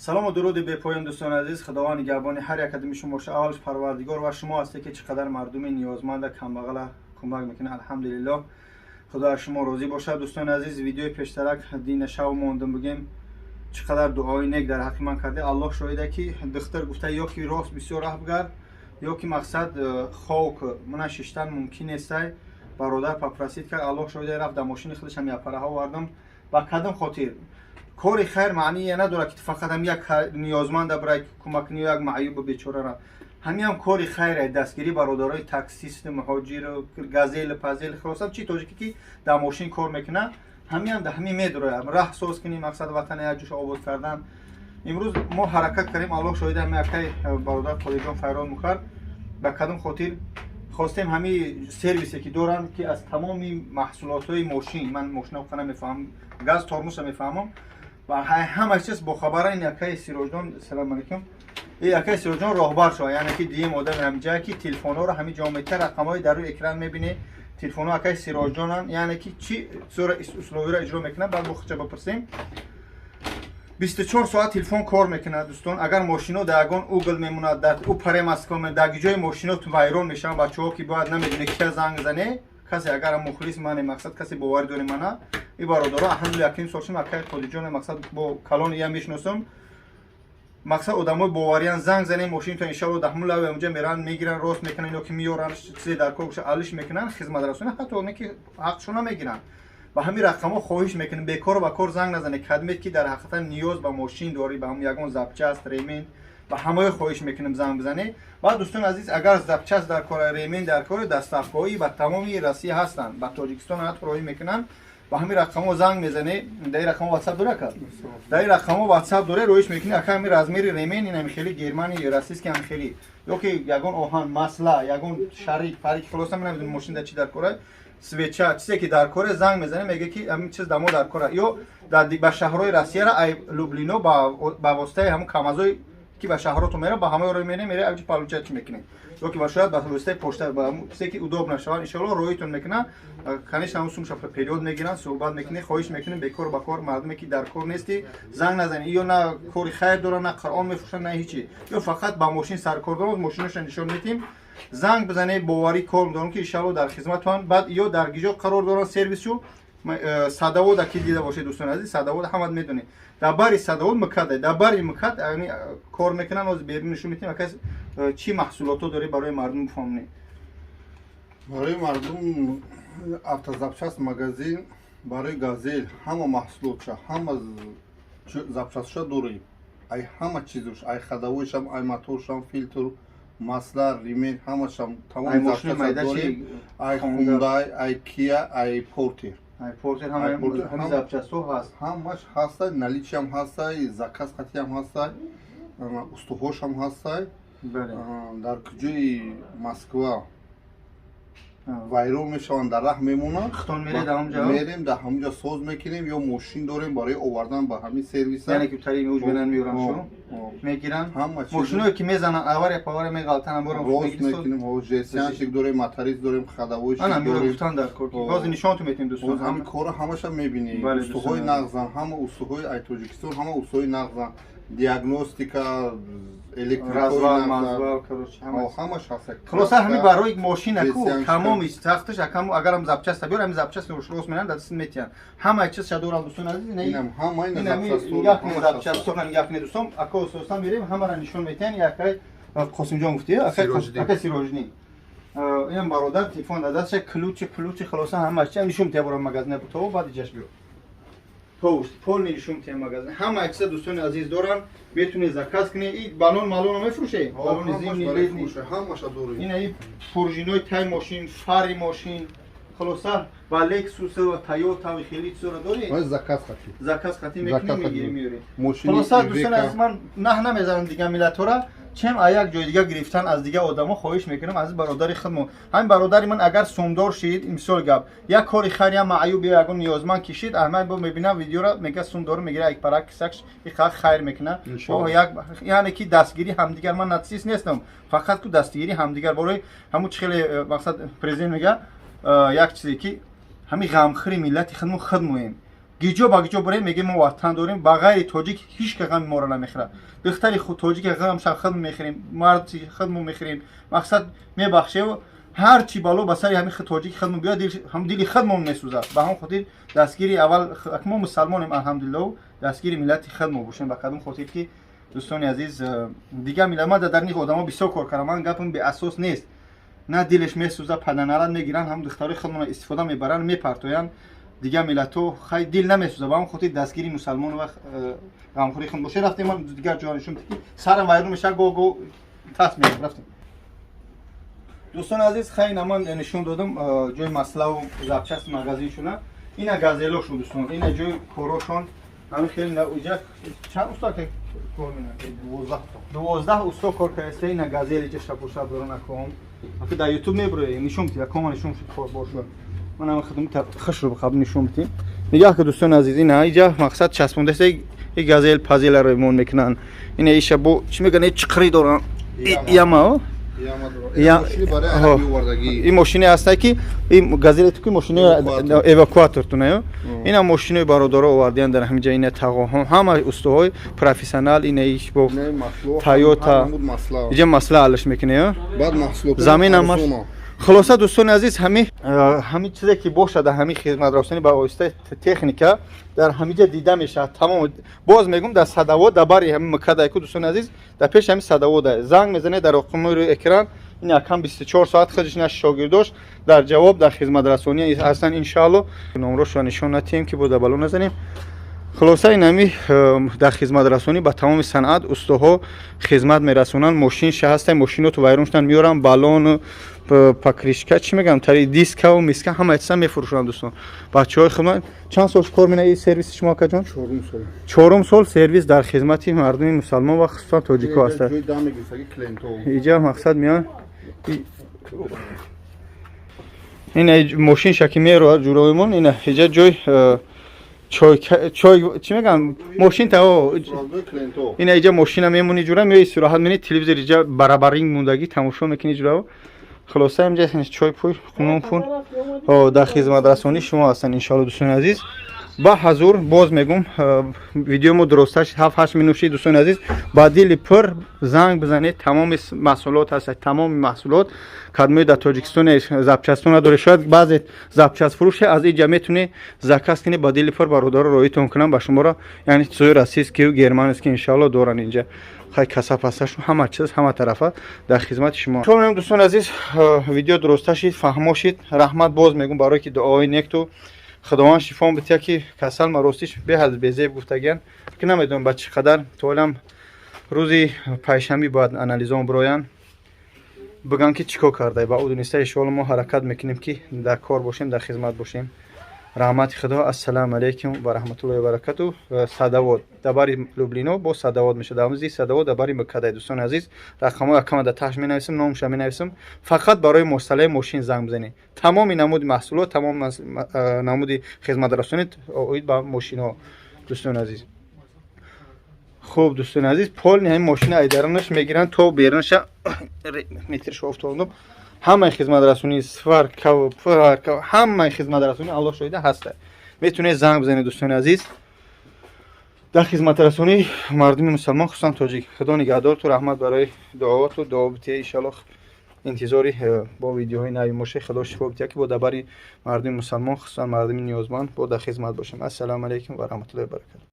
Салому дуруди бепоён, дӯстони азиз. Худованд нигаҳбони ҳар як қадами шумо боша. Аввалш Парвардигор ва шумо ҳастед, ки чӣ қадар мардуми ниёзманда, камбағала кӯмак мекунад. Алҳамдулиллоҳ, Худо аз шумо розӣ бошад. Дӯстони азиз, видеои пештарак дина шав мондам, бигем, чӣ қадар дуои нек дар ҳаққи ман карде. Аллоҳ шоҳида, ки духтар гуфта, ё ки рост бисёр раҳ бигард, ё ки мақсад хок мана шиштан мумкин нестай. Бародар попросить кард, Аллоҳ шоҳида, рафт дар мошини худашам япараҳа овардам. Ба кадом хотир? Кори хайр маъние надорад, ки фақат ҳам як ниёзманда бирай кӯмак кунӣ, як маъюбу бечорара. Ҳамиам кори хайре, дастгирӣ бародарои таксист, муҳоҷир, газел, пазел, хулоса, чи тоҷике ки дар мошин кор мекунад, ҳамиам да ҳамин медрояд. Раҳ соз кунӣ, мақсад ватана як ҷоша обод кардан. Имрӯз мо ҳаракат кардем, Аллоҳ шоҳида, ҳами акай бародар Қодирҷон файрон мукард. Ба кадом хотир хостем? Ҳамин сервисе ки доранд, ки аз тамоми маҳсулотҳои мошин, ман мошина намефаҳмам, газ, тормоза мефаҳмам, ва ҳама чиз бохабара ин акаи Сироҷон. Салому алайкум. И акаи Сироҷон роҳбар шуд, яъне ки дуюм одами ҳамиҷае, ки телефонҳоро ҳамин ҷо мета, рақамҳои дар рӯи экран мебинед, телефонҳо акаи Сироҷонанд. Яъне ки чӣ сура условиро иҷро мекунад, баъд бо худша бипурсем. 24 соат телефон кор мекунад, дӯстон. Агар мошино дар ягон угол мемонад, дар ӯ паре Москва, дар ҷои мошино вайрон мешаванд, бачаҳо, ки бояд намедоне кия занг зане. Касе агар мухлис мане, мақсад, касе боварӣ дори мана и бародаро, алҳамдулилла, яким сол шуд, акаи Қодиҷон, мақсад, бо калон ия мешиносам, мақсад, одамои бовариян. Занг занем, мошинто иншалло дар ҳамун лави онҷа меран, мегиран, рост мекунан, ё ки меёран, чизе дар кор боша, алиш мекунан, хизматрасонӣ, ҳатто оне ки ҳақшона мегиранд. Ба ҳамин рақамҳо хоҳиш мекунем, бекору ба кор занг назанед. Кадмед ки дар ҳақиқатан ниёз ба мошин дорӣ, ба ҳамун ягон запчасть, ремень, ба ҳамаи хоҳиш мекунем, занг бизанед. Баъд, дӯстони азиз, агар запчасть дар кора, ремень дар кори, доставкаҳои ба тамоми Россия ҳастанд, ба Тоҷикистон ҳатто роҳӣ мекунанд. Ба ҳамин рақамҳо занг мезанед. Дар ин рақамҳо ватсап дора, ака? Дар ин рақамҳо ватсап доре, роиш мекунӣ: ака, ҳамин размери ремень, ин ҳами хели Германи, российский, ҳами хели, ё ки ягон оҳан, масла, ягон шарик фарик, хулоса, ман намедонам мошин дар чи дар кора, свеча, чизе ки дар коре, занг мезанем, мега ки ҳамин чиз дамо дар кора. Ё ба шаҳрҳои Россияра, ай Люблино, ба воситаи ҳамун камазои ки ба шаҳротон мера, ба ҳамаи рои мерем, мере, авҷи получать мекунем, ё ки ба шояд ба воситаи почта, ба чизе ки удобно шавад, иншоалло, роитон мекунанд. Конечно, ҳамун сумша период мегиранд, суҳбат мекунем. Хоҳиш мекунем, бекор ба кор, мардуме ки дар кор нестӣ, занг назанед. Ё на кори хайр доранд, на Қуръон мефурӯшанд, на ҳичи, ё фақат ба мошин саркор доранд. Мошиноша нишон медиҳем, занг бизанед. Боварӣ кор дорам, ки иншоалло дар хизматон. Баъд ё дар гиҷо қарор доранд сервису? Садовода ки дида бошед, дӯстони азиз, Садовода ҳамат медонед, дар бари Садовод МКАД, дар бари МКАД кор мекунанд. Ҳозир берун нишон медиҳем. Ака, чӣ маҳсулотҳо доред, барои мардум бифаҳмонед. Барои мардум автозапчасть магазин барои газел ҳама маҳсулотша, ҳама запчастша дорем, ай ҳама чизуш, ай ходовойшам, ай моторшам, фильтр, масла, ремень, ҳамашам, тамоми запчасть дорем, ай Хундай, ай Кия, ай Портер. Ай Портер ҳама запчастҳо ҳаст? Ҳамаш ҳастай, наличиам ҳастай, заказ қатиам ҳастай, устуҳошам ҳастай. Дар куҷои Москва вайрон мешаванд, дар раҳ мемонанд, хитон меред дар ҳамҷо? Мерем, дар ҳамҷо соз мекунем ё мошин дорем барои овардан ба ҳамин сервиса. Яъне ки тари уж менан, меёранд, шу мегиранд, мошиное ки мезананд, авария павария меғалтананд, борам? Рост мекунем. Жестянщик дорем, моторист дорем, ходовойщик. Ана меёра гуфтан дар кор, ҳозир нишонтон метем, дӯстон. Ҳамин кора ҳамаша мебинӣ. Устуҳои нағзан, ҳама устуҳои ай Тоҷикистон, ҳама устуҳои нағзан, диагностика. Развал, мазвал, короче, ҳамаш ҳаст. Хулоса, ҳами барои мошина ку тамоми сахташ акам, агарам запчаста биёр, ҳами запчаст рост меран, дар даст метиҳанд. Ҳамаи чиз дорам, дӯстон азиз. Запчасто нигоҳ кунед, дӯстон. Ака, ососан мерем, ҳамаро нишон метиҳанд. Якай Қосимҷон гуфти, ака Сироҷиддин, инам бародар телефон дар дастша, ключи ключи, хулоса, ҳамаш чи нишон метиҳад. Барои магазина то баъд иҷаш биё, то полный нишон метиҳад магазин. Ҳама чиза, дӯстони азиз, доранд, метавонед заказ кунед. И баллон малоно мефурӯше, баллони зимний, летний? Ҳамаша дорем. Ина и пружинои тай мошин, фари мошин, хулоса, ба Лексус ва Тойота ва хеле чизоро доред? Заказ хати. Заказ хати мекунем, мегирем, меёрем. Хулоса, дӯстони азиз, ман наҳ намезанам дигар миллатҳоро, чем а як ҷои дига гирифтан аз дигар одамо. Хоҳиш мекунам аз бародари худмон. Ҳамин бародари ман агар сумдор шид, мисол гап, як кори хайр, я маъюб ё ягон ниёзманд кишид, аҳмад бо мебинам видеора, мега сумдор мегира, як парак кисакш иқа хайр мекуна. Як, яъне ки дастгирӣ ҳамдигар. Ман нацист нестам, фақат ку дастгирӣ ҳамдигар барои ҳамун чи хеле мақсад президент мега, як чизе ки ҳамин ғамхӯри миллати худмон худмоем. Гиҷо ба гиҷо бурем, мегем мо ватан дорем, ба ғайри тоҷик ҳеч ка ғами моро намехӯрад. Духтари худ тоҷик ғамша худ мехӯрем, марди худмо мехӯрем. Мақсад мебахшев, ҳар чи бало ба сари ҳамин тоҷики худмо биёд, ҳам дили худмон месӯзад. Ба ҳамон хотир дастгири аввал, мо мусалмонем, алҳамдулиллоҳ, дастгири миллати худмо бошем. Ба кадом хотир ки дӯстони азиз, дигар миллат ман дар дарни одамо бисёр кор кардам, ман гапам беасос нест. На дилеш месӯзад, паданарат мегиранд, ҳам духтарои худмонро истифода мебаранд, мепартоянд. Дигар миллатҳо хай дил намесӯзад. Ба ҳамон хотир дастгири мусалмон ва ғамхӯри худ боше. Рафтем, ман дигар ҷо нишон ки сарам вайрон мешавад, го го тас меям. Рафтем, дӯстони азиз. Хай, ина ман нишон додам ҷои маславу запчасть магазиншона. Ина газелошон, дӯстон, ина ҷои корошон. Ҳамин хеле иҷа чанд уста кор менад? 12 усто кор кардаста. Ина газели ҷа шапуршап доран аком. Аки дар ютуб мебурои, нишон битӣ, акома нишон шуд корбор шуд. Ман ҳама хидмат хушро қабл нишон битим. Нигаҳ ки, дӯстони азиз, ина иҷа мақсад часпондаста и газел пазеларо ремонт мекунанд. Ина иша бо чӣ мегӯянд, чиқрӣ доранд, яма. Ин мошине ҳаста ки ин газеле ки мошини эвакуатортуна ё ина мошинои бародаро овардиян дар ҳамин ҷа. Ина тағоҳо, ҳама устоҳои профессионал. Ина иш бо Тойота иҷа масла алаш мекуна ё замин. Хулоса, дӯстони азиз, ҳами чизе ки бошад дар ҳамин хизматрасонӣ ба воситаи техника дар ҳамин ҷа дида мешавад тамом. Боз мегӯм, дар Садовод, дар бари ҳамин МКАДайку, дӯстони азиз, дар пеши ҳамин Садовода занг мезанед дар рақами рӯи экран. Ин акам 24 соат худаш на шогирдош дар ҷавоб, дар хизматрасонӣ ҳастанд, иншаалло. Номрошро нишон натиҳем ки бо дабало назанем. Хулоса, ин ҳами дар хизматрасонӣ ба тамоми санъат устоҳо хизмат мерасонанд. Мошинша ҳаста, мошиноту вайрон шудан меоранд, баллону покрышка, чӣ мегӯям, тари дискаву миска, ҳама чиза мефурӯшанд, дӯстон. Бачаҳои хидмат чанд сол кор мена сервиси шумо, акаҷон? Чорум сол сервис дар хизмати мардуми мусалмон ва хусусан тоҷико ҳаста. Иҷа мақсад меян, ина мошинша ки мероад ҷуроимон, ина иҷа ҷой чой, чой чӣ мегӯям, мошин та ина иҷа мошина мемонӣ, ҷура меои, истироҳат мени, телевизор иҷа барабаринг мондагӣ, тамошо мекунӣ ҷура. Хулоса, инҷа чой пӯй, хунун пун дар хизматрасонии шумо ҳастанд, иншоалло. Дӯстони азиз, ба ҳазур боз мегӯм, видеои мо дуросташ 7-8 минут шид. Дӯстони азиз, ба дили пур занг бизанед. Тамоми маҳсулот ҳаст, тамоми маҳсулот. Кадмои дар Тоҷикистон запчастьо надоред, шояд баъзе запчасть фурӯше аз иҷа метавонед заказ кунед, ба дили пур бародаро роитон кунанд ба шуморо. Яъне чизои российскию германский, иншоалло, доранд инҷа. Хай, каса пасашу ҳама чиз, ҳама тарафа дар хизмати шумо. Шумо, дӯстони азиз, видео дуроста шид, фаҳмо шид. Раҳмат боз мегӯм барое ки дуои некту. Худованд шифон бития ки касал ма ростиш беҳад безеб гуфтагиян, ки намедонам ба чӣ қадар. Тоалам рӯзи пайшанбӣ бояд анализон бироянд, бигӯянд ки чӣ кор кардай. Ба ӯ дониста, иншоалло, мо ҳаракат мекунем ки дар кор бошем, дар хизмат бошем. Раҳмати худо. Ассалому алайкум ва раҳматуллоҳи ва баракату. Садовод, дар бари Люблино бо Садовод мешавад, дар зи Садовод, дар бари МКАДай. Дӯстони азиз, рақамҳои акама дар таҳш менависам, номша менависам. Фақат барои масъалаи мошин занг бизанед. Тамоми намуди маҳсулот, тамоми намуди хизматрасонӣ оид ба мошинҳо, дӯстони азиз. Хуб, дӯстони азиз, полный ҳамин мошина айдаранаш мегиранд то берунаша метршо офтондум. Ҳамаи хизматрасонӣ, сварка, парка, ҳамаи хизматрасонӣ, Аллоҳ шоҳида, ҳаста. Метавонед занг бизанед, дӯстони азиз, дар хизматрасонии мардуми мусалмон, хусусан тоҷик. Худо нигаҳдорту. Раҳмат барои дуооту. Дуо бития, иншаллоҳ, интизори бо видеоҳои нави моше. Худо шифо бития, ки бо дабари мардуми мусалмон, хусусан мардуми ниёзманд, бо дар хизмат бошем. Ассалому алайкум ва раҳматуллоҳи ва баракату.